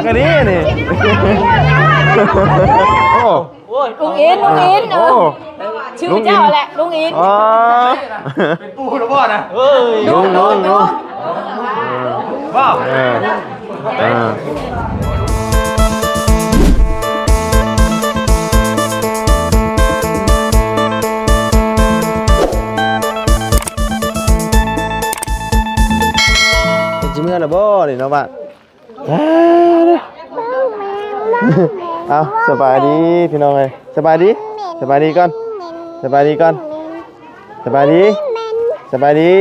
ອັນນີ້ນີ້ ໂອ້ ລຸງອິນ ລຸງອິນ ເອີ ຊື່ເຈົ້າແຫຼະ ລຸງອິນ ອໍ ເປັນປູ່ແລ້ວບໍ່ນະ ເອີຍ ລຸງ ລຸງ ລຸງ ບໍ່ ເອີ ເອີ ເພິ່ນຊິເມືອແລ້ວບໍ່ນີ້ເນາະ ບ້ານ? ເອົ້າ ສະບາຍດີພີ່ນ້ອງເອີຍ ສະບາຍດີ ສະບາຍດີກ່ອນ ສະບາຍດີກ່ອນ ສະບາຍດີ ສະບາຍດີ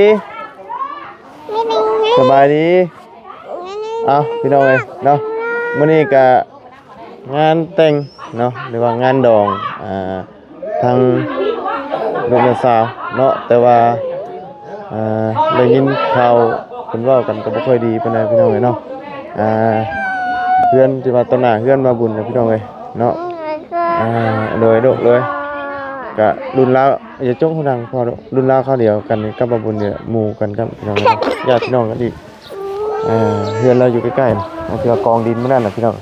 ສະບາຍດີ. ເອົ້າ ພີ່ນ້ອງເອີຍເນາະ ມື້ນີ້ກະງານແຕ່ງເນາະ ຫຼືວ່າງານດອງ ອ່າ ທາງລູກນ້າສາວເນາະ ແຕ່ວ່າ ອ່າ ໄດ້ຍິນຂ່າວເພິ່ນເວົ້າກັນກໍບໍ່ຄ່ອຍດີປານໃດພີ່ນ້ອງເອີຍເນາະ ອ່າ ເຮືອນທີ່ວ່າຕໍ່ໜ້າເຮືອນບ່າວບຸນນະພີ່ນ້ອງເອີຍເນາະ ອ່າ ໂດຍ ໂດຍ ກະລຸ້ນລາວ ຢ່າຈົ່ງຫູດັງພໍ ລຸ້ນລາວຄາວດຽວກັນນີ້ກັບບ່າວບຸນນີ້ໝູ່ກັນກັບພີ່ນ້ອງເນາະ ຍາດພີ່ນ້ອງກັນອີກ. ເອີ ເຮືອນລາວຢູ່ໃກ້ໆ ທີ່ວ່າກອງດິນມື້ນັ້ນນະພີ່ນ້ອງ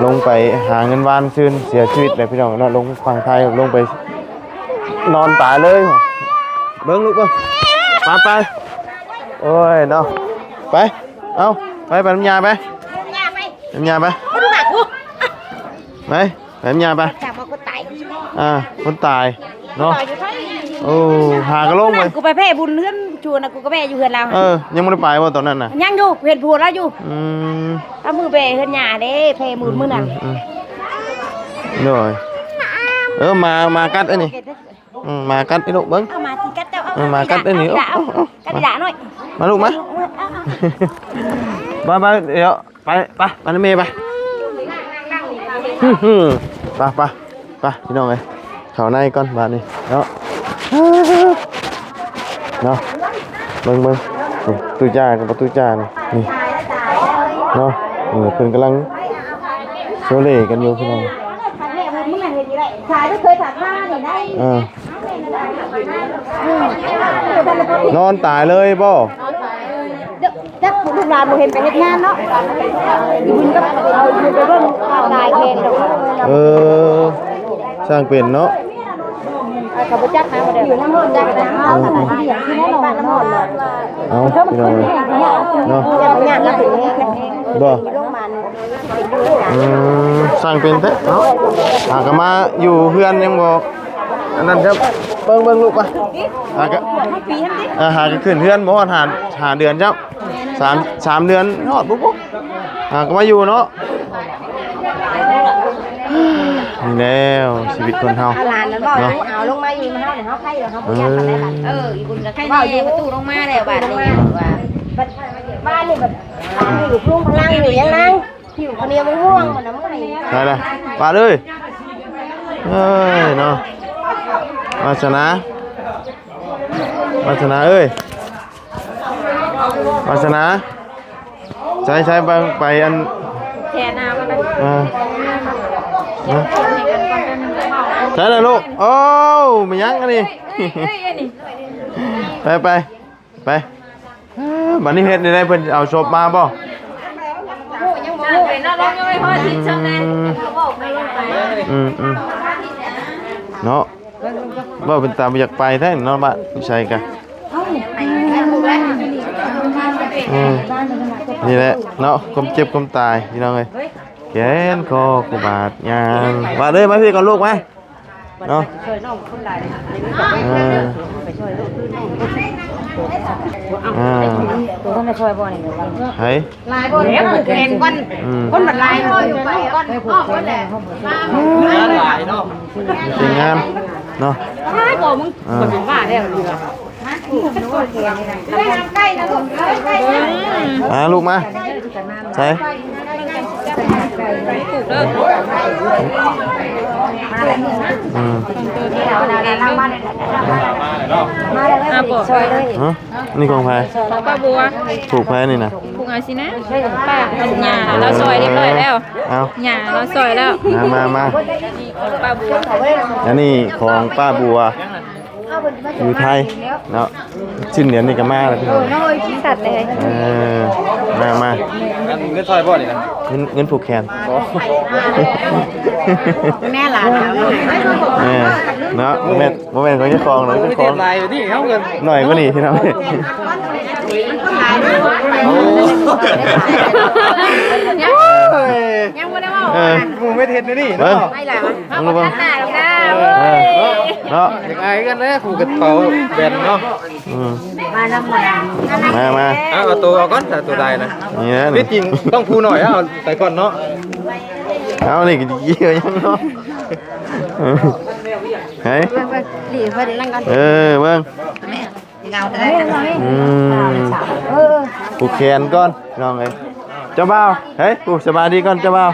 ລົງໄປຫາເງິນວານຊືນ ເສຍຊີວິດແລ້ວພີ່ນ້ອງເນາະ ລົງຝັ່ງໄທ ລົງໄປນອນຕາຍເລີຍ ເບິ່ງລູກເບິ່ງ ໄປໆ ໂອ້ຍເນາະ ໄປ ເອົາ ໄປ ໄປນຳຍ່າໄປ ນຳຍ່າໄປ ໄປ ໄປນຳຍ່າໄປ ອ່າ ຄົນຕາຍເນາະ ໂອ້ ຫາກະລົງໄປ ກູໄປແຜ່ບຸນເຮືອນ ຊວນນະ ກູກະແວ່ຢູ່ເຮືອນລາວ ເອີ ຍັງບໍ່ໄດ້ໄປບໍ່ຕອນນັ້ນນະ ຍັງຢູ່ ເຫັນຜົວລາວຢູ່ ອືມ ເອົາມືແວ່ເຮືອນຍ່າເດ້ ແຜ່ບຸນມື້ນັ້ນ ອືມ ໂດຍ ເອີ ໝາ ໝາກັດອັນນີ້ ອືມ ໝາກັດອີລູກເບິ່ງ ເອົາ ໝາຊິກັດເຈົ້າ ເອົາ ເອີ ໝາກັດອັນນີ້ ກັດອີຫຼ້າ ເອົາ ເອົາ ກັດອີຫຼ້ານ້ອຍ ມາລູກມາ ເອົາ ເອົາ ໄປໆ ດຽວ ໄປ ໄປນຳແມ່ໄປ ໄປ ໄປ ໄປພີ່ນ້ອງເອີຍ ເຂົ້າໃນກ່ອນບາດນີ້ເນາະ ເນາະ ເບິ່ງ ເບິ່ງ ຕູ້ຈ້າກັບຕູ້ຈ້ານີ້ ນີ້ເນາະ ນີ້ເພິ່ນກຳລັງໂຊເລກັນຢູ່ພີ່ນ້ອງ ເອີ ນອນຕາຍເລີຍບໍ່? ຈັກລູກຫຼານບໍ່ເຫັນໄປເຮັດງານເນາະ ຢູ່ເພິ່ນກໍເອົາຢູ່ໄປເບິ່ງຕາຍແທນດອກ ເອີ ຊ່າງເປັນເນາະ ເຂົາບໍ່ຈັກນະ ບໍ່ໄດ້ຈັກນະ ເອົາ ອືມ ເອົາ ພີ່ນ້ອງເນາະ ບໍ່ ອືມ ຊ່າງເປັນແທ້ເນາະ ຫາກໍມາຢູ່ເຮືອນຍັງບໍ່ ອັນນັ້ນເຈົ້າ ເບິ່ງ ເບິ່ງລູກປະ ຫາກະ ເອີ ຫາກະຂຶ້ນເຮືອນບໍ່ຮອດຫ້າ ຫ້າເດືອນເຈົ້າ ສາມ ສາມເດືອນຮອດບຸ ຫາກະມາຢູ່ເນາະ ນີ້ແລ້ວຊີວິດຄົນເຮົາ ເອົາຫຼານນັ້ນບໍ່ ເນາະ ເອົາລົງມາຢູ່ນຳເຮົາ ເຮົາໄຄເຮົາບໍ່ຢາກປານໃດ ເອີ ອີບຸນກະໄຄແນ່ ປະຕູລົງມາແລ້ວບາດນີ້ ວ່າ ບາດນີ້ບັດ ຢູ່ພະລຸງພະລັງຢູ່ຫຍັງນາງ ຫິວເຂົ້າໜຽວມະມ່ວງ ໄປລະ ປາດເອີຍ ເອີຍເນາະ ວາສະໜາ ວາສະໜາເອີຍ ວາສະໜາ ໃສ ໃສ ໄປ ໄປອັນ ແຊນາ ເອີ ໃສລະລູກ ໂອ້ ແມ່ນຫຍັງອັນນີ້ ໄປ ໄປ ໄປ ເອີ ບາດນີ້ເຮັດແນວໃດ ເພິ່ນເອົາສົບມາບໍ່? ອືມ ອືມ ອືມ ເນາະ ເວົ້າເປັນຕາບໍ່ຢາກໄປແທ້ເນາະ ບ້ານຢູ່ໃສກະ ເອີ ນີ້ແຫຼະເນາະ ຄວາມເຈັບຄວາມຕາຍ ພີ່ນ້ອງເອີຍ ແຂນຄໍກູບາດຍ່າງ ບາດເອີຍ ມາພີ້ກ່ອນລູກ ມາ ເນາະ ເອີ ເອີ ໂຕນັ້ນຊ່ອຍບໍ່ນີ້ ໃຜ ຫຼາຍບໍ່ແລ້ວ ແຂນກ່ອນ ອືມ ຄົນມັນຫຼາຍ ຢູ່ໄປກ່ອນ ອອກກ່ອນແຫຼະ ຫຼາຍເນາະ ເປັນງານເນາະ ຫຼາຍບໍ່ ມຶງ ເອີ ເປັນບ້າແລ້ວ ອ່າ ລູກມາ ໃສ່ ອືມ ອາ ນີ້ຂອງໃຜ? ຂອງປ້າບົວ ຜູກໃຜນີ້ນະ? ຜູກເອົາຊິນະ ປ້າ ຍ່າລາວຊ່ອຍຮຽບຮ້ອຍແລ້ວ ເອົ້າ ຍ່າລາວຊ່ອຍແລ້ວ ມາ ມາ ມາ ນີ້ຂອງປ້າບົວ ອັນນີ້ຂອງປ້າບົວ ເອົາ ຢູ່ໄທເນາະ ສິ້ນເດືອນນີ້ກໍມາແລ້ວພີ່ນ້ອງ. ເອີ ມາ ມາ ເງິນ ເງິນຊ່ອຍບໍ່ນີ້ນະ? ເງິນ ເງິນຜູກແຂນ. ແມ່ຫຼານ ເອີ ເນາະ ບໍ່ແມ່ນ ບໍ່ແມ່ນຂອງເຈົ້າຂອງດອກ ເຈົ້າຂອງ ຫຼາຍຢູ່ນີ້ ເຮົາກໍ ໜ້ອຍກວ່ານີ້ພີ່ນ້ອງ. ຍັງບໍ່ໄດ້ເວົ້າ ເອີ ໝູ່ເມັດເຮັດແນວນີ້ເນາະ. ໄປລະ ເອົາບໍ່ທັນໜ້າດອກນາ. ເອີ ເນາະ ຢາກອາຍກັນແຫຼະ ຜູ້ກະເປົາແບນເນາະ. ອືມ ມານຳ ມາ ມາ ເອົາ ເອົາໂຕເອົາກ່ອນ ຖ້າໂຕໄດ້ນະ. ນີ້ນະ ທີ່ຈິງຕ້ອງຜູ້ໜ້ອຍເອົາໄປກ່ອນເນາະ. ເອົາ ນີ້ກໍຊິກ່ຽວຫຍັງເນາະ. ເອີ ເຮີ້ຍ ເບິ່ງ ເບິ່ງ ເບິ່ງ ເອີ ເບິ່ງ ອືມ ຜູກແຂນກ່ອນ ພີ່ນ້ອງເອີຍ. ເຈົ້າບ່າວ ເຮີ້ຍ ໂອ້ ສະບາຍດີກ່ອນເຈົ້າບ່າວ.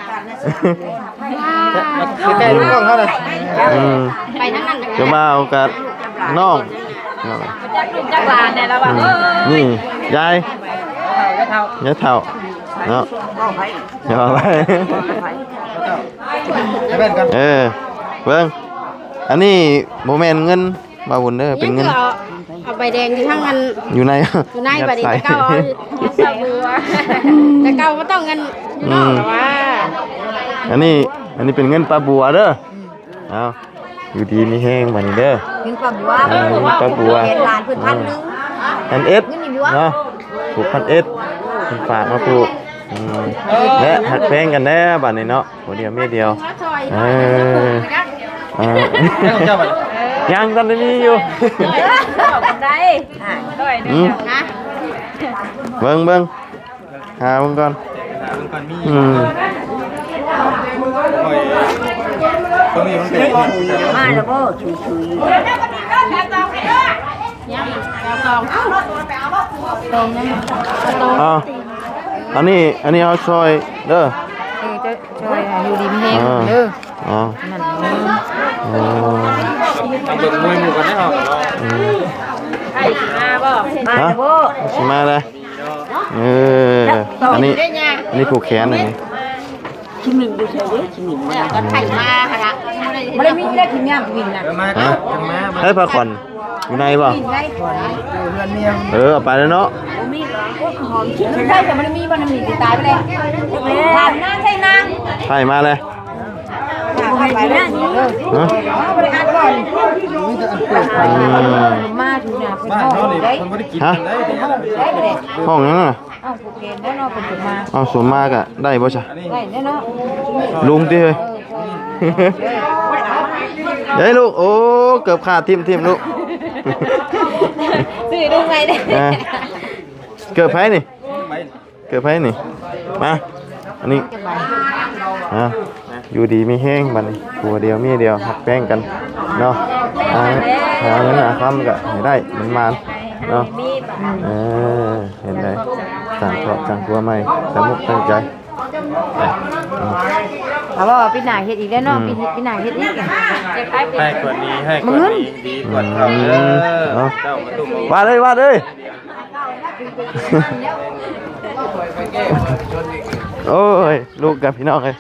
ໃກ້ໆ ລູກນ້ອງເຮົານະ. ອືມ ເຈົ້າບ່າວກັບນ້ອງ ຈັກລູກຈັກຫຼານແດ່ລະວ່າ. ອືມ ນີ້ ຍາຍ ຍາຍເຖົ້າເນາະ. ເອີ ເບິ່ງ ອັນນີ້ບໍ່ແມ່ນເງິນ ບ່າວບຸນເດີ ເປັນເງິນ ເອົາ ເອົາໃບແດງຢູ່ທາງອັນ ຢູ່ໃນ ຢູ່ໃນ ຍັດໃສ່ ບັດນີ້ແຕ່ເກົ່າເອົາໃສ່ມືວ່າ ແຕ່ເກົ່າບໍ່ຕ້ອງເງິນຢູ່ນອກ ອືມ ແລ້ວວ່າ. ອັນນີ້ ອັນນີ້ເປັນເງິນປ້າບົວເດີ. ເອົາ ຢູ່ດີມີແຮງບັດນີ້ເດີ ເງິນປ້າບົວ ເອີ ປ້າບົວ ເປັນຫຼານເພິ່ນ ອືມ ພັນໜຶ່ງ ພັນເອັດ ເງິນນີ້ບົວ ເນາະ ຜູກພັນເອັດ ເພິ່ນຝາກມາຜູກ. ອືມ ແລະ ຮັກແພງກັນແດ່ບັດນີ້ເນາະ ຜົວດຽວເມຍດຽວ. ເອີ ເອີ ຍັງທັນໄດ້ມີຢູ່ ໄດ້ ອືມ ເບິ່ງ ເບິ່ງ ຫາເບິ່ງກ່ອນ ຫາເບິ່ງກ່ອນ ມີ ອືມ ຂ້ອຍ ຕົງນີ້ມັນເປັນ ມາແລ້ວບໍ່? ຊຸຍໆ ຍັງ ເອົາສອງ ເອົາ ອັນນີ້ ອັນນີ້ເອົາຊ່ອຍເດີ ເອີ ເຈົ້າ ຊ່ອຍຢູ່ດີມີແຮງເດີ. ເອົາ ນັ້ນ ເອົາ ເບິ່ງມວຍໝູ່ກັນເນາະ. ອືມ ໃຜຊິມາບໍ່? ມາແລ້ວບໍ່? ຊິມາແລ້ວ ເອີ ອັນນີ້ ອັນນີ້ຜູກແຂນອັນນີ້. ຊິໝິ່ນຢູ່ໃສເດ້? ຊິໝິ່ນມາ ແລ້ວກໍໃຜມາຫັ້ນລະ ບໍ່ໄດ້ມີໄດ້ກິນຍາມວິນນະ. ຮະ? ໃຫ້ຜ້າຂວັນ ຢູ່ໃນບໍ່? ເອີ ເອົາໄປແລ້ວເນາະ. ບໍ່ມີ ໂອ້ຍ ຫອມ ຊິໄດ້ ແຕ່ມັນມີບໍ່? ມັນມີ ຊິຕາຍໄປແລ້ວ. ຖາມນາງ ໃສ່ນາງ ໃຜມາແລ້ວ. ຮະ? ມາຢູ່ໜ້າເພິ່ນເນາະ ໄດ້ ຮະ? ຫ້ອງຫຍັງນະ? ເອົ້າ ເອົາ ສົມມາກະໄດ້ບໍ່ຊະ? ໄດ້ແນ່ເນາະ ລຸງຕິເຮີ້ຍ. ເອີ ເຮີ້ຍ ລູກ ໂອ້ ເກີບຂາດ ຖິ້ມໆ ລູກ ຊື້ລຸງໃໝ່ເດ້. ເອີ ເກີບໃຜນີ້? ເກີບໃຜນີ້? ມາ ອັນນີ້ ອ່າ ຢູ່ດີມີແຮງບັດນີ້ ຜົວດຽວເມຍດຽວ ຮັກແພງກັນເນາະ. ຫາ ຫາເງິນຫາຄຳກໍໃຫ້ໄດ້ ມັນມານເນາະ. ເອີ ເຫັນໄດ້ ສ້າງຄອບສ້າງຄົວໃໝ່ ຕັ້ງອົກຕັ້ງໃຈ. ເອົາບໍ່ ປີໜ້າເຮັດອີກແລ້ວເນາະ. ອືມ ປີ ປີໜ້າເຮັດອີກ ໃຫ້ກວ່ານີ້ ໃຫ້ກວ່ານີ້ ດີກວ່າເກົ່າເດີ. ອືມ ເອົາ ເຈົ້າມາຕຸ້ມ ວ່າເລີຍ ວ່າເລີຍ. ໂອ້ຍ ລູກກັບພີ່ນ້ອງເອີຍ.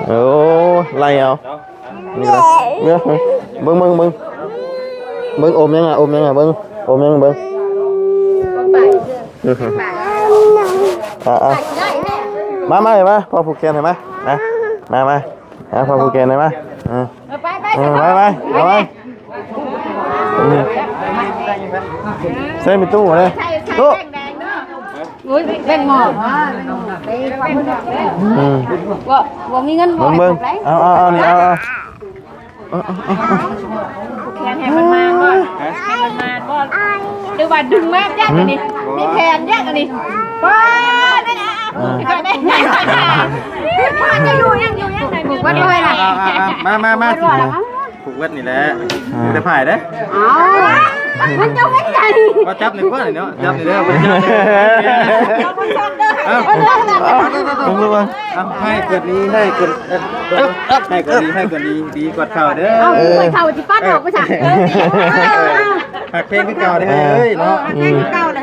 ໂອ້ ໄລ່ເອົາ ນີ້ລະ ເບິ່ງ ເບິ່ງ ເບິ່ງ ເບິ່ງ ອົມຫຍັງອະ ອົມຫຍັງອະ ເບິ່ງ ອົມຫຍັງ ເບິ່ງ. ອ່າ ມາ ມາ ມາ ພໍ່ຜູກແຂນໃຫ້ມາ ມາ ມາ ມາ. ອ່າ ພໍ່ຜູ້ແກ່ນໄດ້ມາ ເອີ ເອີ ໄປ ໄປ ເອີ ໄປ ໄປ ເອົາໄປ ເອີ ໃສ່ໄປຕູ້ເດ້ ຕູ້ ໂອ້ຍ ແບ່ງໝໍ້ ອືມ ບໍ່ ບໍ່ມີເງິນ ບໍ່ ເບິ່ງ ເອົາ ເອົາ ເອົາ ນີ້ ເອົາ ເອົາ ເອົາ ເອົາ ເອົາ ແຂນໃຫ້ມັນມາກ່ອນ ໃຫ້ມັນມາກ່ອນ ຫຼືວ່າດຶງມາຍາກອັນນີ້ ມີແຜນຍາກອັນນີ້ ບໍ່ ນັ້ນ ອ່າ ມັນຈະຢູ່ຍັງ ຢູ່ຍັງ ໃນມື ບໍ່ໄດ້ລະ ອ່າ ອ່າ ອ່າ ມາ ມາ ມາ ຜູກເບິດນີ້ແຫຼະ ອ່າ ມີແຕ່ຜາຍເດ້ ເອົ້າ ມັນຈະເປັນຫຍັງ ວ່າຈັບນີ້ກ່ອນເນາະ ຈັບນີ້ເດີ ເອົາ ເອົາ ເອົາ ໃຫ້ກວ່ານີ້ ໃຫ້ກວ່າ ໃຫ້ກວ່ານີ້ ໃຫ້ກວ່ານີ້ ດີກວ່າເກົ່າເດີ ເອົາ ເອີ ເຂົາຊິປັດອອກໄປຊະ ຮັກແພງຄືເກົ່າເດີ ເອີ ເນາະ ເອີ ຮັກແພງຄືເກົ່າເດີ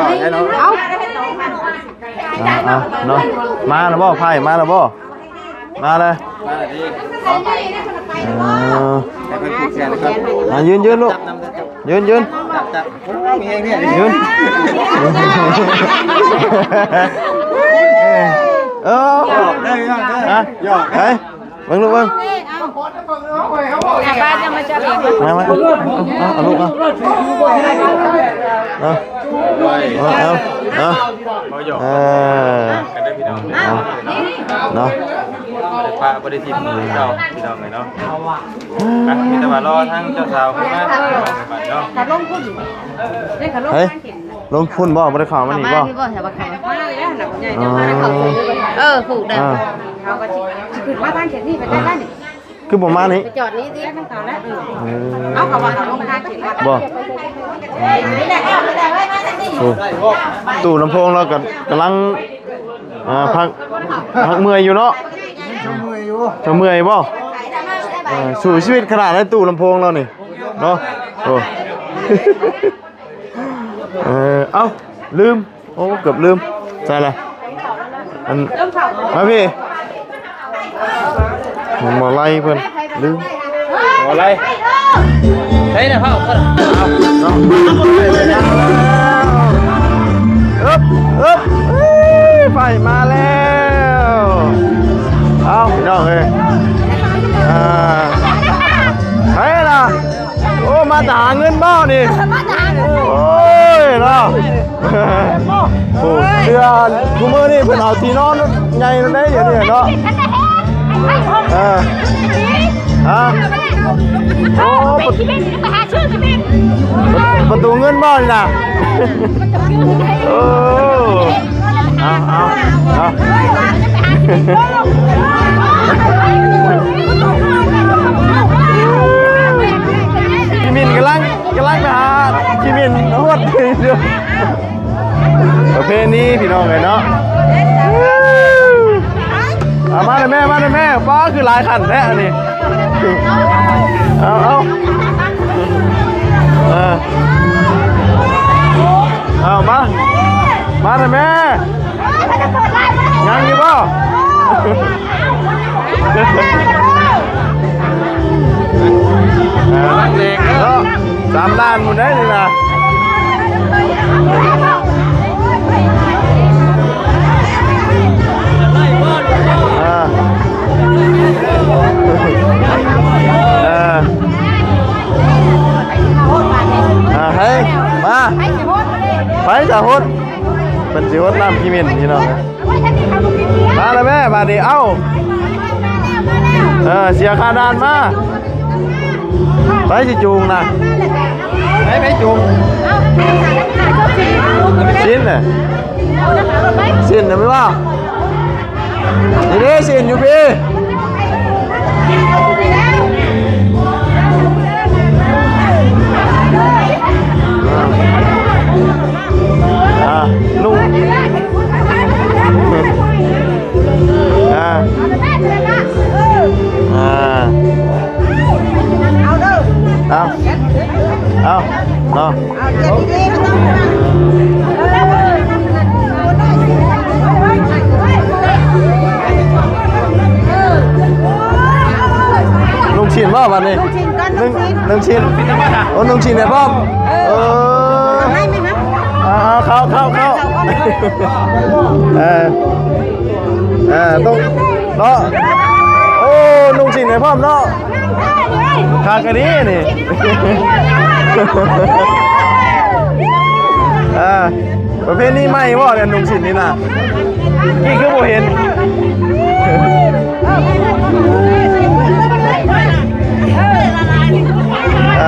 ເອົາ ເອົາເນາະ ມາແລ້ວບໍ່ ໄພ້ມາແລ້ວບໍ່? ມາເລີຍ ມາເລີຍ ເອີ ໃຫ້ເພິ່ນຜູກແຂນກ່ອນ ມາ ຢືນ ຢືນລູກ ຢືນ ຢືນ ຈັບ ຈັບ ໂອ້ຍ ມີແຮງແທ້ ຢືນ ເອີ ຮະ ເບິ່ງລູກເບິ່ງ ອ່ະ ປ້າຈະມາຈັບເອງ ມາ ມາ ເອົາ ເອົາລູກ ເອົາ ເອົາ ເອົາ ເອົາ ເອີ ກັນເດີພີ່ນ້ອງ ເອົາ ເນາະ ບໍ່ໄດ້ປະ ບໍ່ໄດ້ຖິ້ມຄືເກົ່າ ພີ່ນ້ອງເອີຍເນາະ ອ່ະ ມີແຕ່ວ່າລໍທາງເຈົ້າສາວເພິ່ນມາ ເນາະ ເຮີ້ຍ ລົງພຸ້ນບໍ່? ບໍ່ໄດ້ເຂົ້າມານີ້ບໍ່? ມານີ້ບໍ່? ແຖວບ້ານເຂົາ ມາແລ້ວນະ ຜູ້ໃຫຍ່ ອໍ ເອີ ຜູກໄດ້ ອ່າ ເຂົາກໍຊິ ຊິຂຶ້ນມາທາງເຂດນີ້ ໄປໄດ້ແລ້ວນີ້ ຄືບໍ່ມານີ້ ໄປຈອດນີ້ຕິ ທາງເຂົາແລ້ວ ເອີ ເອົາ ເຂົາວ່າເຂົາລົງທາງເຂດ ບໍ່ ໂອ້ ຕູ້ລຳໂພງລາວກໍກຳລັງ ອ່າ ພັກ ພັກເມື່ອຍຢູ່ເນາະ ເມື່ອຍຢູ່ ຈະເມື່ອຍບໍ່? ເອີ ສູ້ຊີວິດຂະໜາດໃດຕູ້ລຳໂພງລາວນີ້ເນາະ ໂອ້ ເອີ ເອົ້າ ລືມ ໂອ້ ເກືອບລືມ ໃສ່ລະ ອັນ ມາພີ່ ໝໍໄລ່ເພິ່ນ ລືມ ໝໍໄລ່ ໃສ່ລະ ເອົາ ເອົາ ເອົາ ອຶບ ອຶບ ເອີຍ ໄຟມາແລ້ວ ເອົ້າ ພີ່ນ້ອງເອີຍ ອ່າ ໃສ່ລະ ໂອ້ ມາແຕ່ຫາເງິນບໍ່ນີ້? ມາແຕ່ຫາເງິນ ໂອ້ຍເນາະ ໂອ້ ເທື່ອ ຄູ່ມື້ນີ້ເພິ່ນເອົາທີ່ນອນໃຫຍ່ແລ້ວເດ້ ດຽວນີ້ເນາະ ເອີ ຮະ ໂອ້ ປະຕູເງິນບໍ່ນີ້ນະ? ໂອ້ ເອົາ ເອົາ ເອົາ ພີ່ມິນກຳລັງ ກຳລັງໄປຫາພີ່ມິນຮອດຢູ່ ປະເພນີພີ່ນ້ອງເອີຍເນາະ ເອົາມາເດີແມ່ ມາເດີແມ່ ປ້າ ຄືຫຼາຍຄັນແທ້ອັນນີ້ ເອົາ ເອົາ ເອີ ເອົາມາ ມາເດີແມ່ ຍັງຢູ່ບໍ່? ເນາະ ສາມລ້ານພຸ້ນເດ້ນີ້ນະ ເອີ ເອີ ອ່າ ໃຫ້ ມາ ໃຜຈະຫົດ ເພິ່ນຊິຫົດນ້ຳຂີ້ເໝັນພີ່ນ້ອງ ມາແລ້ວແມ່ບາດນີ້ ເອົ້າ ເອີ ເສຍຄ່າດ່ານມາ ໃຜຊິຈູງນະ ໃຜ ໃຜຈູງ ຊິນນະ ຊິນນະ ແມ່ນບໍ່? ນີ້ເດ້ ຊີ້ນຢູ່ພີ້ ອ່າ ລຸງ ອ່າ ອ່າ ເອົາ ເອົາ ເນາະ ເອົາ ເຮັດດີໆ ບໍ່ຕ້ອງ ເອີ ນຸ່ງຊີ້ນບໍ່ບາດນີ້? ນຸ່ງຊີ້ນກ່ອນ ນຸ່ງ ນຸ່ງຊີ້ນ ນຸ່ງຊີ້ນ ໂອ້ ນຸ່ງຊີ້ນໃຫ້ພ້ອມ ເອີ ເອີ ເອົາໃຫ້ແມ່ນະ ອ່າ ເຂົ້າ ເຂົ້າ ເຂົ້າ ເອີ ເອີ ຕ້ອງ ເນາະ ໂອ້ ນຸ່ງຊີ້ນໃຫ້ພ້ອມເນາະ ຄັກອີ່ຫຼີນີ້ ອ່າ ປະເພນີໃໝ່ບໍ່ ອັນນຸ່ງຊີ້ນນີ້ນະ ກີ້ຄືບໍ່ເຫັນ ເອີ ເອີ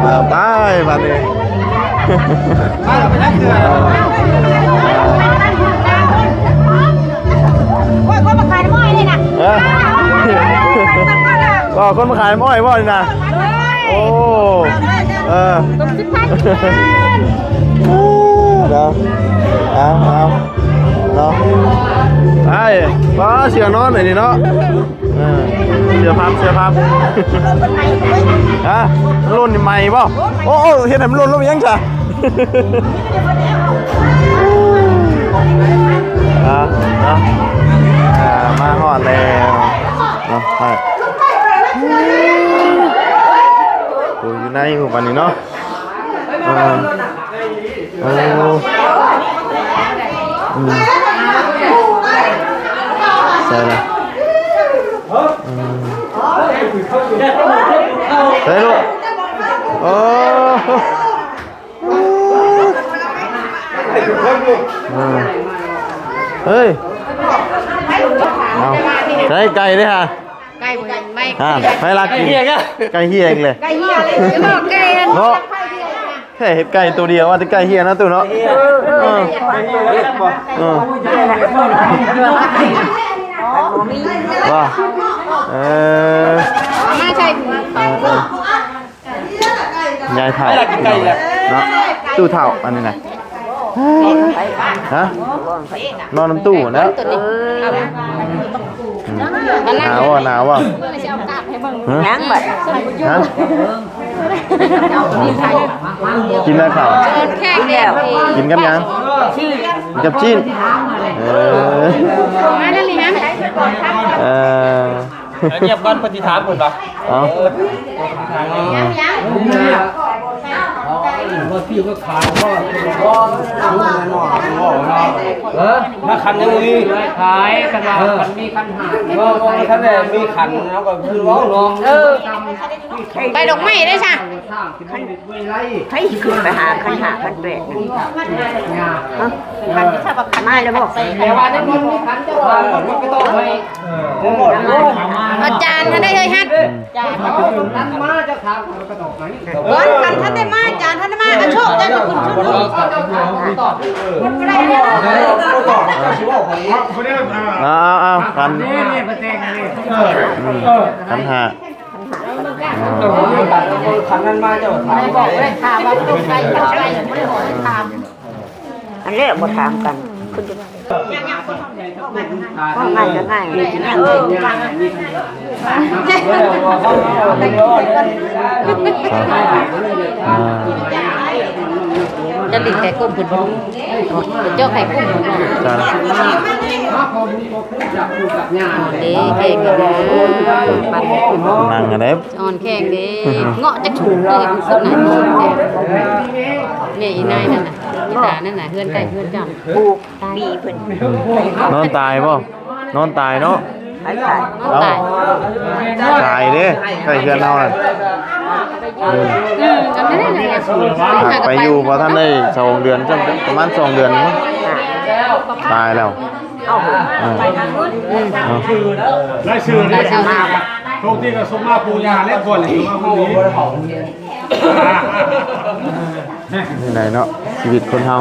ເອີ ໄປບາດນີ້. ໂອ້ຍ ຄົນມາຂາຍນ້ຳອ້ອຍນີ້ນະ ເອີ ບໍ່ ຄົນມາຂາຍນ້ຳອ້ອຍບໍ່ນີ້ນະ? ໂອ້ ເອີ ຕົກສິບພັນ ເນາະ ເອົາ ເອົາ ເນາະ ໄອ້ ປ້າ ເສື້ອນອນໄອ້ນີ້ເນາະ. ເອີ ເສື້ອພັບ ເສື້ອພັບ ຮະ ຫຼົ່ນໃໝ່ບໍ່? ໂອ້ ໂອ້ ເຮັດໃຫ້ມັນຫຼົ່ນລົງໄປຫຍັງຊະ? ອ່າ ເນາະ ອ່າ ມາຮອດແລ້ວເນາະ ໂອ້ ຢູ່ໃນຫູປານນີ້ເນາະ ອ່າ. ໂອ້ ອືມ ໃສ່ລະ ອືມ ໃສ່ລູກ ໂອ້ ເອີ ເຮີ້ຍ ເອົາ ໃສ່ໄກ່ເດ້ຫະ. ໄກ່ບໍ່ເຫັນໄໝ້ ອ່າ ໃຜລັກກິນ ໄກ່ເຫ່ຍອີກແລ້ວ ໄກ່ເຫ່ຍເລີຍ ເນາະ ແທ້ເຫັນໄກ່ໂຕດຽວ ວ່າແຕ່ໄກ່ເຫ່ຍນະຕູ້ເນາະ ເອີ ເອີ ເອີ ວ່າ ເອີ ມາໃສ່ ເອີ ເອີ. ຍາຍເຖົ້າເນາະ ຕູ້ເຖົ້າອັນນີ້ນະ ຮະ ນອນນຳຕູ້ແລ້ວ ໜາວບໍ່ ໜາວບໍ່ ຮະ ຫຍັງບັດ ຮະ ກິນແລ້ວເຂົ້າ ກິນແລ້ວ ກິນກັບຫຍັງ ກິນກັບຊີ້ນ ເອີ ມາເດີ ເອີ. ງຽບກ່ອນ ເພິ່ນຊິຖາມເພິ່ນວ່າ ເອົ້າ ມາຂັນຍັງມີ ຂາຍກັນວ່າ ເອີ ຄັນມີຂັນຫ້າ ເອີ ບໍ່ທັນໄດ້ມີຂັນ ເຮົາກໍຄືຮ້ອງ ເອີ ໄປດອກໄມ້ໄດ້ຊະ ໃຜຊິຂຶ້ນໄປຫາຂັນຫ້າຂັນແປດນັ້ນ ຮະ ມາແລ້ວບໍ່ ແຕ່ວ່າໃນມັນມີຂັນເຈົ້າວ່າມັນກໍຕ້ອງໃຫ້ ອາຈານທັນໄດ້ເຮີ້ຍຮັດ ອືມ ຈັນມາ ເຈົ້າຖາມຂ້ອຍກໍຕອບໃຫ້ ກ່ອນ ຄັນທັນໄດ້ມາ ອາຈານທັນໄດ້ມາ ອາໂຊກເຈົ້າຈະຂຶ້ນຊຸດເນາະ ເອົາ ເອົາ ເອົາ ຂັນ ອືມ ຂັນຫ້າ ຄັນນັ້ນມາ ເຈົ້າຖາມ ບໍ່ໄດ້ຖາມວ່າບໍ່ໄດ້ ບໍ່ໄດ້ຖາມ ອັນແລກບໍ່ຖາມກັນ ເພິ່ນຈະວ່າ ເວົ້າງ່າຍກໍງ່າຍ ເອີ ຈະຫຼິ້ນແຕ່ກົ້ມເພິ່ນບໍ່ ເຈົ້າໃຫ້ກົ້ມເພິ່ນບໍ່ ເດ້ ເກັ່ງເດີ ປັນ ນັ່ງອັນໃດ ອ່ອນແຂງເດ້ ເງາະຈັກຊຸກເດ້ ຄົນນັ້ນ ແມ່ອີ່ນາຍນັ້ນນະ ອີ່ຕານັ້ນນະ ເຮືອນໃກ້ເຮືອນເຈົ້າ ປູກປີເພິ່ນ ນອນຕາຍບໍ່? ນອນຕາຍເນາະ ໄປຕາຍ ເອົ້າ ຕາຍເດ້ ໃກ້ເຮືອນເຮົານັ້ນ ອືມ ອືມ ໄປຢູ່ບໍ່ທັນໄດ້ສອງເດືອນ ປະມານສອງເດືອນ ຕາຍແລ້ວ ເອົ້າ ເອີ ອືມ ເອົ້າ ລາຍຊື່ນີ້ ໂຊກດີກໍສົມມາປູ່ຍ່າແລ້ວກ່ອນ ນີ້ໄດເນາະ ຊີວິດຄົນເຮົາ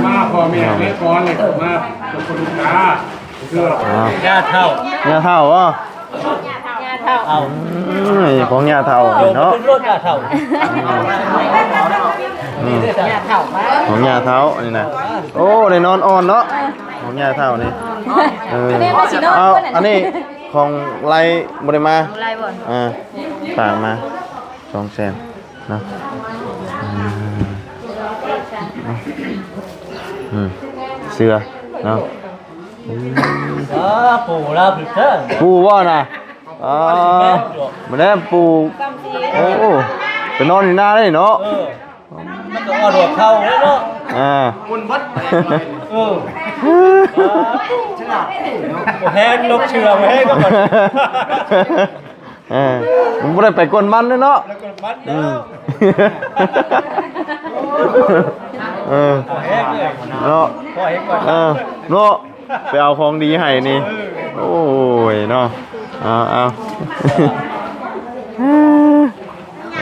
ມາພໍ່ແມ່ແລະກ່ອນເລີຍ ມາເປັນຄົນລູກກາ ເພື່ອ ອ່າ ຍ່າເຖົ້າ ຍ່າເຖົ້າບໍ? ເຖົ້າ ເອົາ ເອີຍ ຂອງຍ່າເຖົ້ານີ້ເນາະ ເປັນໂລດຍ່າເຖົ້າ ອືມ ຂອງຍ່າເຖົ້ານີ້ນະ ໂອ້ ໄດ້ນອນອ່ອນເນາະ ຂອງຍ່າເຖົ້ານີ້ ເອີ ເອົາ ອັນນີ້ຂອງໄລບໍ່ໄດ້ມາ ຂອງໄລບໍ່ ອ່າ ຝາກມາ ສອງແສນເນາະ ອືມ ອືມ ເສື້ອເນາະ ອືມ ອ່າ ປູ່ລາວຜິດເດີ ປູ່ບໍ່ນະ ອ່າ ມື້ແລງປູ່ ໂອ້ ໄປນອນຢູ່ນາໄດ້ເນາະ ເອີ ມັນກໍອອດຫົວເຂົ່າເດ້ເນາະ ອ່າ ເອີ ບໍ່ແຮງ ຕົກເຊື່ອບໍ່ແຮງກໍ ເອີ ມັນບໍ່ໄດ້ໄປກົນມັນເດ້ເນາະ ໄປກົນມັນເນາະ ອືມ ເອີ ເນາະ ພໍເຮັດກ່ອນ ເອີ ເນາະ ໄປເອົາຂອງດີໃຫ້ນີ້ ເອີ ໂອ້ຍເນາະ ເອົາ ເອົາ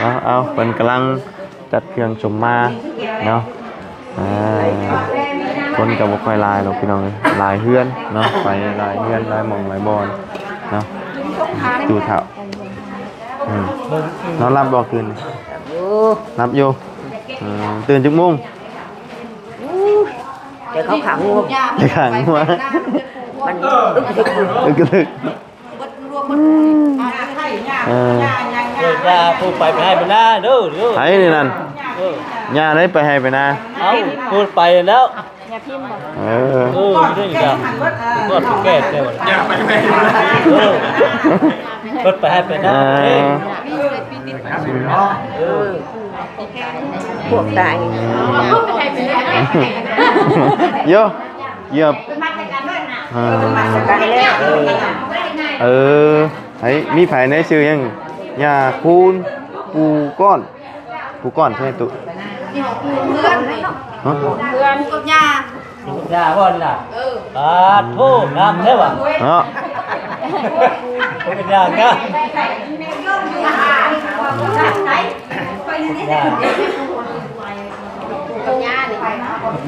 ເອົາ ເອົາ ເພິ່ນກຳລັງຈັດເຄື່ອງຊົມມາເນາະ ອ່າ ຄົນກໍບໍ່ຄ່ອຍຫຼາຍດອກພີ່ນ້ອງເອີຍ ຫຼາຍເຮືອນເນາະ ໄປຫຼາຍເຮືອນຫຼາຍໝ່ອງຫຼາຍບ່ອນເນາະ ຢູ່ເຖົ້າ ອືມ ນອນຫຼັບບໍ່ຄືນນີ້? ຫຼັບຢູ່ ຫຼັບຢູ່ ອືມ ຕື່ນຈັກໂມງ? ແຕ່ເຂົາຂັງງົວ ແຕ່ຂັງງົວ ມັນອຶກກະທຶກ ອຶກກະທຶກ ເອີ ເອີ ຢ່າຜູ້ໄປໄປໃຫ້ໄປນາເດີ ໃຜນີ້ນັ້ນ ເອີ ຍ່າໄດ້ໄປໄຮ່ໄປນາ ເອົ້າ ຜູ້ໄປແລ້ວ ເອີ ເອີ ຢູ່ນີ້ກະ ກອດແກ້ແຕ່ວ່າ ຢ່າໄປແມ່ ເອີ ເພິ່ນໄປໃຫ້ໄປນາ ເອີ ເອີ ພວກຕາຍ ໂຍ ຢຽບ ເອີ ເອີ ໃຜ ມີໃຜແດ່ ຊື່ຫຍັງ? ຍ່າຄູນ ປູ່ກ້ອນ ປູ່ກ້ອນໃຊ່ຕູ ເຮືອນ ເຮືອນ ປູ່ກັບຍ່າ ປູ່ກັບຍ່າບໍ່ນີ້ນະ ເອີ ປາດໂທ ງາມແທ້ຫວາ ເນາະ ປູ່ກັບຍ່າງາມ ຍ່າ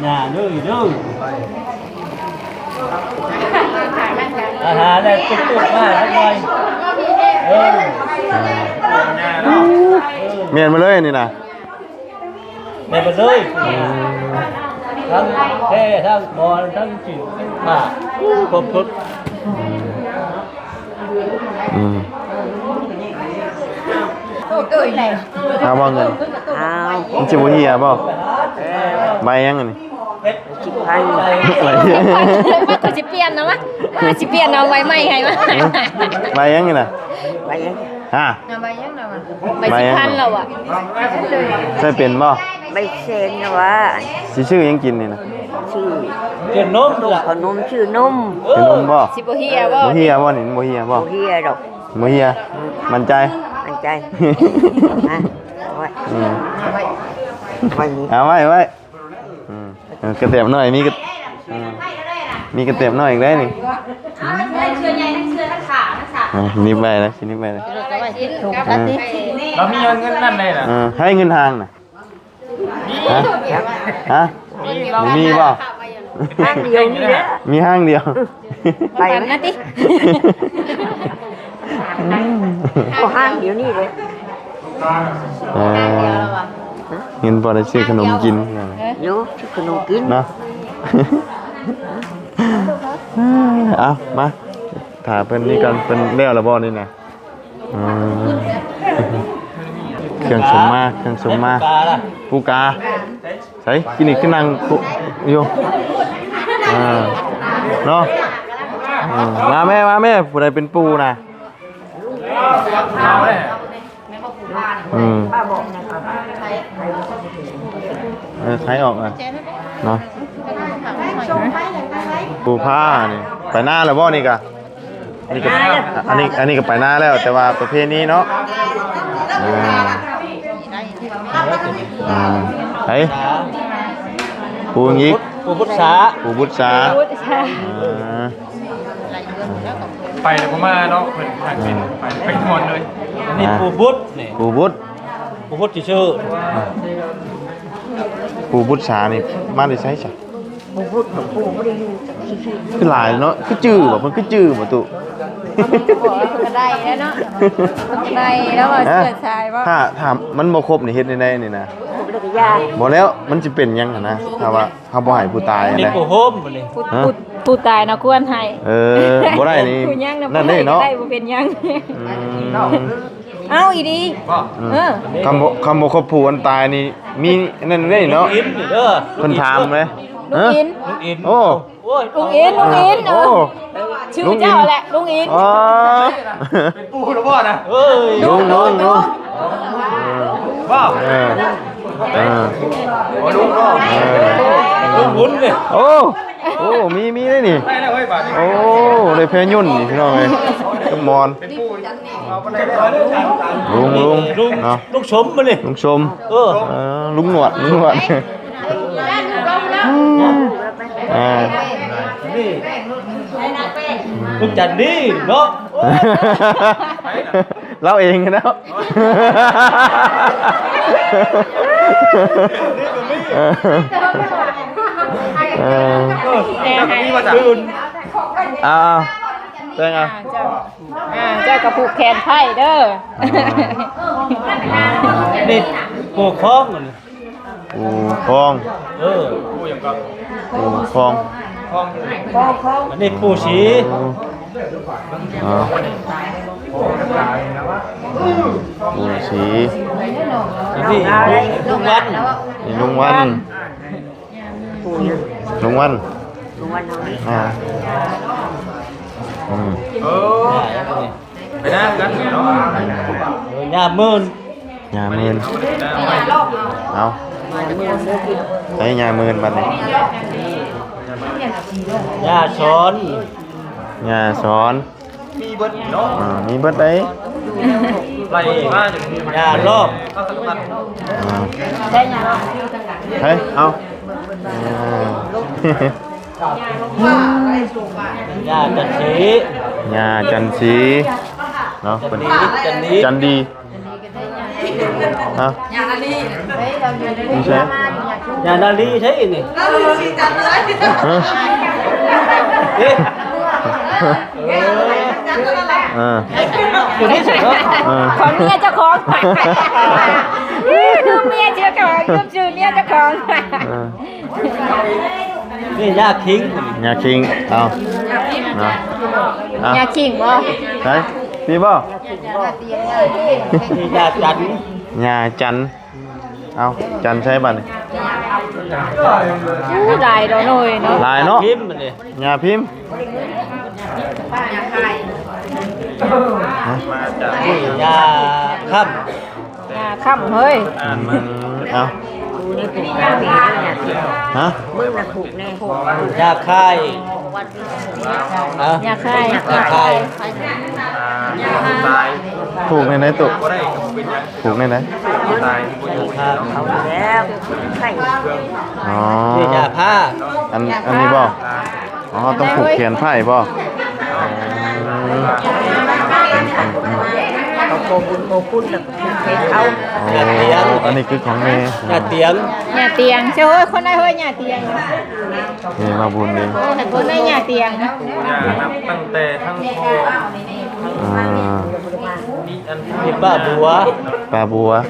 ຍ່າເດີ ເດີ ອາຫານແລ້ວຕຸກໆມາຈັກໜ່ອຍ ເອີ ແມ່ນໝົດເລີຍນີ້ນະ ແມ່ນໝົດເລີຍ ອືມ ທັງແພທັງໝອນທັງຈີນທັງຜ້າ ຄົບຊຸດ ອືມ ເອົາບໍ່ເງິນ? ເອົາ ມັນຊິບໍ່ເຫ່ຍບໍ່? ເອີ ໃບຫຍັງອັນນີ້? ສິບພັນ ມັນກໍຊິປ່ຽນເນາະ ມັນຊິປ່ຽນເອົາໃບໃໝ່ໃຫ້ມາ ໃບຫຍັງນີ້ນະ? ໃບຫຍັງ? ຮະ? ເອົາໃບຫຍັງລະວະ? ໃບສິບພັນລະວະ? ໃຊ້ເປັນບໍ່? ໃບແສນລະວະ? ຊິຊື້ຫຍັງກິນນີ້ນະ? ຊື້ ຊື້ນົມ ຂະໜົມ ຊື້ນົມ ຊື້ນົມບໍ່? ຊິບໍ່ເຫ່ຍບໍ່? ບໍ່ເຫ່ຍບໍ່ນີ້? ມັນບໍ່ເຫ່ຍບໍ່? ບໍ່ເຫ່ຍດອກ ບໍ່ເຫ່ຍ ໝັ້ນໃຈ? ໝັ້ນໃຈ ຮະ ເອົາໄວ້ ອືມ ເອົາໄວ້ ເອົາໄວ້ ອືມ ເອີ ກະແຕບໜ້ອຍ ມີກະ ອືມ ມີກະແຕບໜ້ອຍອີກໄດ໋ນີ້ ເອົາໄວ້ເທື່ອໃຫຍ່ທັງເທື່ອທັງຂາທັງສາມ ເອີ ໜີບໄວ້ນະ ຊິໜີບໄວ້ນະ ເອີ ລາວມີເງິນນັ້ນໄດ໋ນະ ເອີ ໃຫ້ເງິນທາງນະ ຮະ ຮະ ບໍ່ມີບໍ່? ຫ້າງດຽວນີ້ແຫຼະ ມີຫ້າງດຽວ ໄປນະຕິ ກໍຫ້າງດຽວນີ້ເດ້ ເອີ ເງິນພໍໄດ້ຊື້ຂະໜົມກິນ ຢູ່ ຊື້ຂະໜົມກິນເນາະ ເອົາ ມາ ຖ້າເພິ່ນນີ້ກ່ອນ ເພິ່ນແລ້ວລະບໍ່ນີ້ນະ? ອືມ ເຄື່ອງຊົມມາ ເຄື່ອງຊົມມາ ປູກາ ໃສ ກິນນີ້ຄືນັ່ງຢູ່ ອ່າ ເນາະ ເອີ ມາແມ່ ມາແມ່ ຜູ້ໃດເປັນປູ່ນະ? ອືມ ເອີ ໄຂອອກນະ ເນາະ ປູ່ພານີ້ ໄປນາແລ້ວບໍ່ນີ້ກະ? ອັນນີ້ກໍ ອັນນີ້ ອັນນີ້ກໍໄປນາແລ້ວ ແຕ່ວ່າປະເພນີເນາະ ເອີ ອ່າ ໃຜ ປູ່ຫຍັງອີກ? ປູ່ບຸດສາ ປູ່ບຸດສາ ບຸດສາ ອ່າ ໄປແລ້ວບໍ່ມາເນາະ ເພິ່ນ ເພິ່ນ ເພິ່ນ ເພິ່ນໄປນອນເລີຍ ອັນນີ້ ອ່າ ປູ່ບຸດນີ້ ປູ່ບຸດ ປູ່ບຸດຊື່ໆ ອ່າ ປູ່ບຸດສານີ້ມາແຕ່ໃສຊະ? ບໍ່ຮູ້ ບໍ່ໄດ້ຢູ່ຈັກຊື່ໆ ຄືຫຼາຍເນາະ ຄືຈື່ບໍ່? ເພິ່ນຄືຈື່ບໍ່ຕຸ? ບອກວ່າເພິ່ນກໍໄດ້ແລ້ວເນາະ ໄດ້ແລ້ວວ່າເຊື້ອສາຍບໍ່? ຖ້າ ຖ້າມັນບໍ່ຄົບນີ້ເຮັດແນວໃດນີ້ນະ? ຄົບແລ້ວກໍຢ່າ ບໍ່ແລ້ວ ມັນຊິເປັນຫຍັງຫັ້ນນະ ຖ້າວ່າເຮົາບໍ່ໃຫ້ຜູ້ຕາຍຫັ້ນນະ? ຜູ້ໂຮມນີ້ ຜູ້ ຮະ? ຜູ້ ຜູ້ຕາຍນະຄວນໃຫ້ ເອີ ບໍ່ໄດ້ນີ້ ຜູ້ຍັງນະ ນັ້ນເດ້ເນາະ ໄດ້ບໍ່ເປັນຫຍັງ ອືມ ເອົ້າ ອີ່ດີ ອືມ ເອີ ຄຳບໍ່ ຄຳບໍ່ຄົບຜູ້ອັນຕາຍນີ້ ມີອັນນັ້ນເດ້ເນາະ ເພິ່ນຖາມເດ້ ລຸງອິນ ລຸງອິນ ໂອ້ ໂອ້ຍ ລຸງອິນ ລຸງອິນ ເອີ ໂອ້ ຊື່ເຈົ້າແຫຼະ ລຸງອິນ ອໍ ເປັນປູ່ແລ້ວບໍ່ນະ? ເອີຍ ລຸງ ລຸງ ລຸງ ບໍ່ ເອີ ເອີ ລຸງ ລຸງບຸນເດ້ ໂອ້ ໂອ້ ມີ ມີໄດ໋ນີ້ ໄດ້ແລ້ວເວີ້ຍ ບາດນີ້ ໂອ້ ໄດ້ແພຍົນນີ້ ພີ່ນ້ອງເອີຍ ກັບໝອນ ເປັນປູ່ ລຸງ ລຸງ ລຸງ ເນາະ ລຸງສົມມານີ້ ລຸງສົມ ເອີ ເອີ ລຸງໜວດ ລຸງໜວດ ອ່າ ນີ້ ລຸງຈັນດີເນາະ ລາວເອງເນາະ ເອີ ເອີ ແຕ່ໃຫ້ ອ່າ ແຕ່ງ ອ່າ ອ່າ ເຈົ້າ ອ່າ ເຈົ້າກໍຜູກແຂນໃພ້ເດີ ອ່າ ນີ້ປູ່ຄອງ ປູ່ຄອງ ເອີ ປູ່ຄອງ ອັນນີ້ປູ່ສີ ອໍ ປູ່ສີ ອັນນີ້ລຸງວັນ ນີ້ລຸງວັນ ລຸງວັນ ລຸງວັນເຮົາ ອ່າ ອືມ ເອີ ໄປນຳກັນເນາະ ເອີ ຍ່າໝື່ນ ຍ່າໝື່ນ ເອົາ ໃຫ້ຍ່າໝື່ນບັດນີ້ ຍ່າສອນ ຍ່າສອນ ມີເບິດເນາະ ອ່າ ມີເບິດເດ້ ໄລ່ມາ ຍ່າລອບ ອ່າ ໃສ່ຍ່າລອບ ໃສ່ ເອົາ ອ່າ ຍ່າຈັນສີ ຍ່າຈັນສີເນາະ ຈັນດີ ຈັນດີ ຈັນດີ ຮະ ຍານາລີ ນີ້ໃຊ່ ຍານາລີໃຊ່ນີ້ ເອີ ເອີ ເອີ ຕົວນີ້ໃຊ່ເນາະ ເອີ ຂອງເມຍເຈົ້າຂອງ ຄືເມຍເຈົ້າຂອງ ຄືຊື່ເມຍເຈົ້າຂອງ ເອີ ນີ້ຍ່າຄິງ ຍ່າຄິງ ເອົາ ນະ ເອົາ ຍ່າຄິງບໍ່ ໃຊ່ ມີບໍ່ ນີ້ຍ່າຈັນ ຍ່າຈັນ ເອົາ ຈັນໃສ່ບັດນີ້ ໂອ້ ຫຼາຍດອກເນາະ ເນາະ ຫຼາຍເນາະ ພິມນີ້ ຍ່າພິມ ຮະ ຍ່າຄຳ ຍ່າຄຳເຮີ້ຍ ອືມ ເອົາ ຮະ ມຶງນະຜູກແນ່ ຢ່າຄາຍ ຮະ ຢ່າຄາຍ ຢ່າຄາຍ ຜູກໃນໃດຕຸ ຜູກໃນໃດ ເອົາແລ້ວ ອໍ ນີ້ຢ່າພາ ອັນ ອັນນີ້ບໍ່ ອໍ ຕ້ອງຜູກແຂນໃພ້ບໍ່ ເຂົາຂໍບຸນຂໍຄຸນແລ້ວກໍຜູກແຂນເຂົາ ໂອ້ ອັນນີ້ຄືຂອງແມ່ ຍ່າຕຽງ ຍ່າຕຽງ ເຈົ້າເອີຍ ຄົນໃດເຮີ້ຍ ຍ່າຕຽງ ນີ້ມາບຸນນີ້ ໂອ້ ໃຫ້ຄົນໃດຍ່າຕຽງ ຍ່ານັບຕັ້ງແຕ່ທັງພໍ່ ອ່າ ມີອັນ ມີປ້າບົວ ປ້າບົວ ອ່າ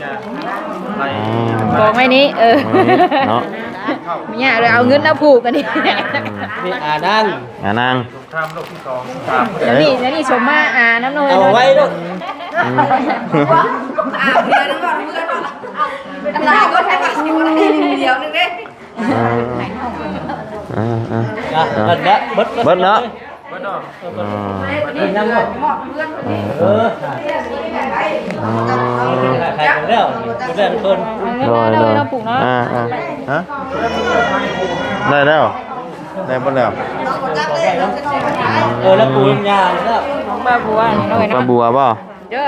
ກອງໄວ້ນີ້ ເອີ ກອງໄວ້ນີ້ເນາະ ຍ່າເລີຍເອົາເງິນມາຜູກອັນນີ້ ອືມ ມີອານາງ ອານາງ ສົງຄາມໂລກທີສອງ ສາມ ດຽວນີ້ ດຽວນີ້ສົມມາ ອາ ນຳໜ່ອຍ ເອົາໄວ້ໂລດ ອືມ ອາ ເພື່ອນ ເພື່ອນ ອັນລາວກໍໃຫ້ວ່າຊິບໍ່ໄດ້ດຽວໜຶ່ງເດ້ ອ່າ ອ່າ ອ່າ ອ່າ ເບິດ ເບິດເນາະ ເບິດເນາະ ອ່າ ເບິດຍັງບໍ່ ເອີ ເອີ ອ່າ ຂາຍໄປແລ້ວ ເພິ່ນ ໂດຍ ໂດຍ ເນາະ ປູກເນາະ ອ່າ ອ່າ ຮະ ໄດ້ແລ້ວ ໄດ້ໝົດແລ້ວ ເອີ ແລ້ວປູກຍາແລ້ວ ປ້າບົວ ນ້ອຍເນາະ ປ້າບົວບໍ່ ເດີ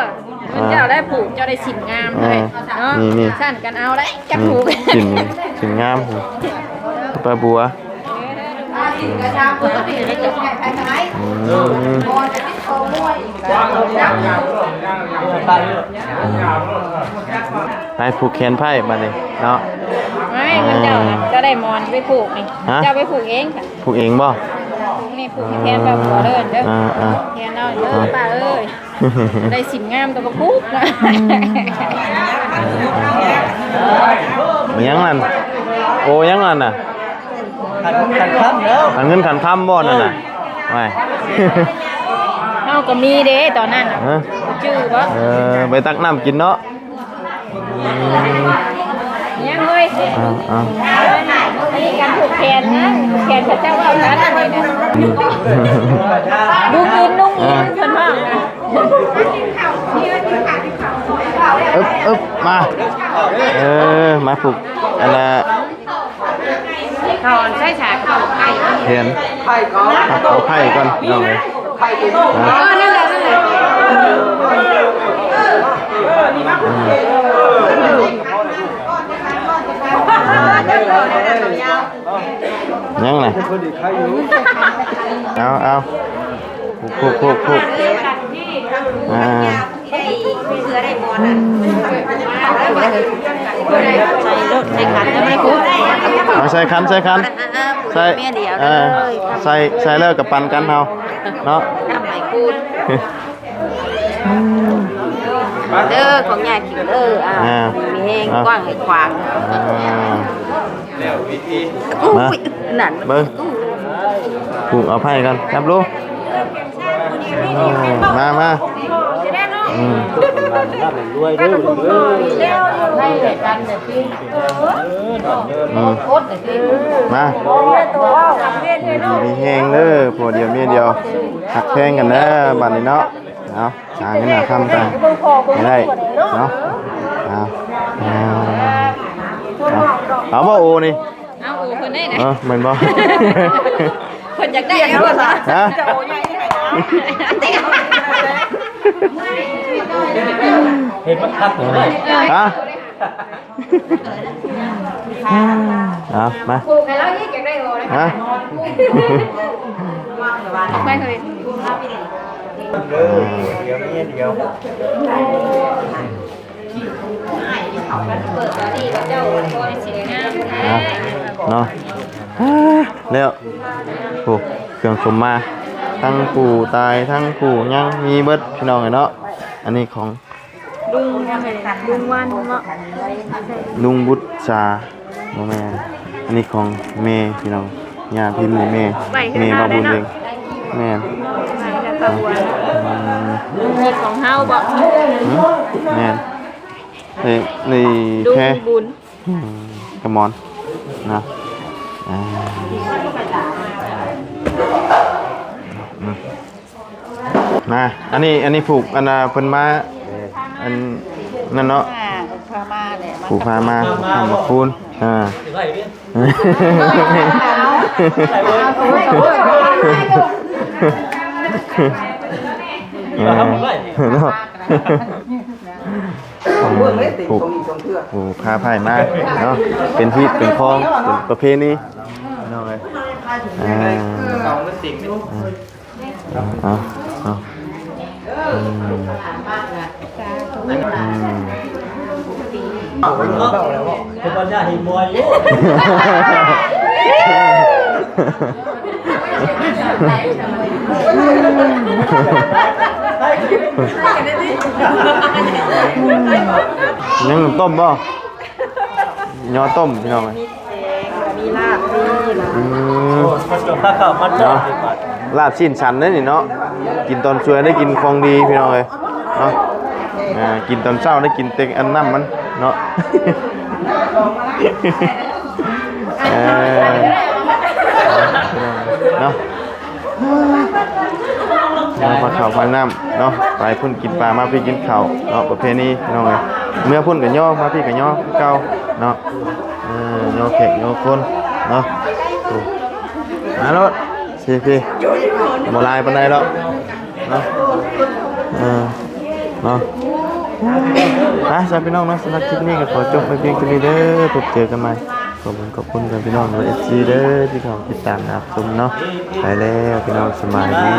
ເງິນເຈົ້າໄດ້ຜູກ ເຈົ້າໄດ້ສິນງາມເລີຍເນາະ ນີ້ໆ ຊັ້ນກັນເອົາໄດ້ຈັກຜູກ ສິນ ສິນງາມ ປ້າບົວ ອືມ ໄປຜູກແຂນໃພ້ບາດນີ້ເນາະ ເອີ ເງິນເຈົ້ານະ ເຈົ້າໄດ້ໝອນໄປຜູກນີ້ ຮະ ເຈົ້າໄປຜູກເອງ ຜູກເອງບໍ່ ນີ້ຜູກແຂນປ້າບົວເດີ ອ່າ ອ່າ ແຂນເຮົາເດີ ອ່າ ປ້າເອີຍ ໄດ້ສິນງາມແຕ່ບໍ່ຄຸກນະ ແມ່ນຫຍັງນັ້ນ ໂອ້ ຫຍັງນັ້ນນະ ຂັນ ຂັນຄຳແລ້ວ ຂັນເງິນຂັນຄຳບໍ່ນັ້ນນະ ໂອ້ຍ ເຮົາກໍມີເດ້ຕອນນັ້ນນະ ຮະ ຈື່ບໍ່ ເອີ ໄປຕັກນ້ຳກິນເນາະ ອືມ ຍັງເລີຍ ອ່າ ອ່າ ອັນນີ້ການຜູກແຂນນະ ຜູກແຂນເຂົາເຈົ້າເວົ້າກັນອັນນີ້ນະ ອືມ ດຸງອິນ ດຸງອິນ ອ່າ ເພິ່ນເວົ້ານະ ອຶບ ອຶບ ມາ ເອີ ມາຜູກ ອັນນ່າ ເອົາອັນໃສ່ສາກເອົາໄຂ່ ແຂນ ເອົາໄຂ່ກ່ອນ ນ້ອງເອີຍ ເອີ ນັ້ນແຫຼະ ນັ້ນແຫຼະ ຍັງນະ ເອົາ ເອົາ ຄຸກໆໆໆ ອ່າ ໃສ່ຂັນ ໃສ່ຂັນ ໃສ່ ເອີ ໃສ່ ໃສ່ແລ້ວກໍປັນກັນເຮົາເນາະ. ເດີ ຂອງຍາຍກິນເດີ ອ່າ ອ່າ ມີແຮງ ອ່າ ກວ້າງໃຫ້ຂວາງ ອ່າ ໂອ້ຍ ມາ ນັ້ນ ເບິ່ງ ປູກເອົາໄຜ່ກ່ອນ ຈັບລູກ ເອີ ມາ ມາ ອືມ ອືມ ມາ ຢູ່ດີມີແຮງເດີ ຜົວດຽວເມຍດຽວ ຮັກແພງກັນເດີ ບັດນີ້ເນາະ. ເອົາ ຫາເງິນຫາຄຳກັນໃຫ້ໄດ້ເນາະ. ເອົາ ເອົາ ເອົາບໍ່ໂອນີ້? ເອົາໂອເພິ່ນໄດ້ນະ ເອີ ແມ່ນບໍ່? ເພິ່ນຢາກໄດ້ເພິ່ນນະ ຮະ? ເຫັນມັນຄັກຢູ່ເດ້ ຮະ? ເອົາ ມາ ຮະ? ໄປເຮີ້ຍ ດຽວເມຍດຽວ ເນາະ ແລ້ວ ໂອ້ ເຄື່ອງສົມມາ ທັງຜູ້ຕາຍ ທັງຜູ້ຍັງ ມີເບິດ ພີ່ນ້ອງເອີຍເນາະ. ອັນນີ້ຂອງ ລຸງ ລຸງວັນເນາະ ລຸງບຸດສາ ບໍ່ແມ່ນ ອັນນີ້ຂອງແມ່ພີ່ນ້ອງ ຍ່າພິມນີ້ແມ່ ແມ່ບ່າວບຸນເອງ ແມ່ນ ອືມ ນີ້ຂອງເຮົາບໍ່? ຫືມ ແມ່ນ ເອີ ນີ້ແຄ່ ລຸງບຸນ ອືມ ກະມອນນະ ອ່າ ອືມ. ມາ ອັນນີ້ ອັນນີ້ຜູກ ອັນນ່າ ເພິ່ນມາ ອັນນັ້ນເນາະ ອ່າ ເພິ່ນພາມາແຫຼະ ຜູກພາມາ ທຳບຸນ ອ່າ ເນາະ ຜູກ ຜູກພາໃພ້ມາເນາະ ເປັນຮີດເປັນຄອງ ເປັນປະເພນີ ພີ່ນ້ອງເອີຍ ອ່າ ເອົາ ເອົາ ເອົາ ອືມ ອືມ ຍັງຕົ້ມບໍ່? ຍໍຕົ້ມ ພີ່ນ້ອງເອີຍ ມີແກງ ມີລາບ ມີ ອືມ ເນາະ ລາບຊີ້ນສັນເດ້ນີ້ເນາະ ກິນຕອນສວຍໄດ້ກິນຂອງດີ ພີ່ນ້ອງເອີຍເນາະ ອ່າ ກິນຕອນເຊົ້າໄດ້ກິນແຕ່ອັນນ້ຳມັນເນາະ ເອີ ເນາະ. ມາພາເຂົ້າພານ້ຳເນາະ ໄປພຸ້ນກິນປາ ມາພີ້ກິນເຂົ້າເນາະ ປະເພນີພີ່ນ້ອງເອີຍ ເມືອພຸ້ນກະຍໍ ມາພີ້ກະຍໍຄືເກົ່າເນາະ ເອີ ຍໍແຂກຍໍຄົນເນາະ ໂອ້ ມາໂລດ ພີ້ໆ ບໍ່ຫຼາຍປານໃດດອກເນາະ ເອີ ເນາະ ໄປຊະພີ່ນ້ອງເນາະ ສຳລັບຄລິບນີ້ກໍຂໍຈົບໄວ້ພຽງເທົ່ານີ້ເດີ ພົບເຈີກັນໃໝ່ ຂອບຄຸນ ຂອບຄຸນກັບພີ່ນ້ອງ ແລະ ເອັຟຊີ ເດີ ທີ່ເຂົ້າມາຕິດຕາມຮັບຊົມເນາະ ໄປແລ້ວພີ່ນ້ອງ ສະບາຍດີ.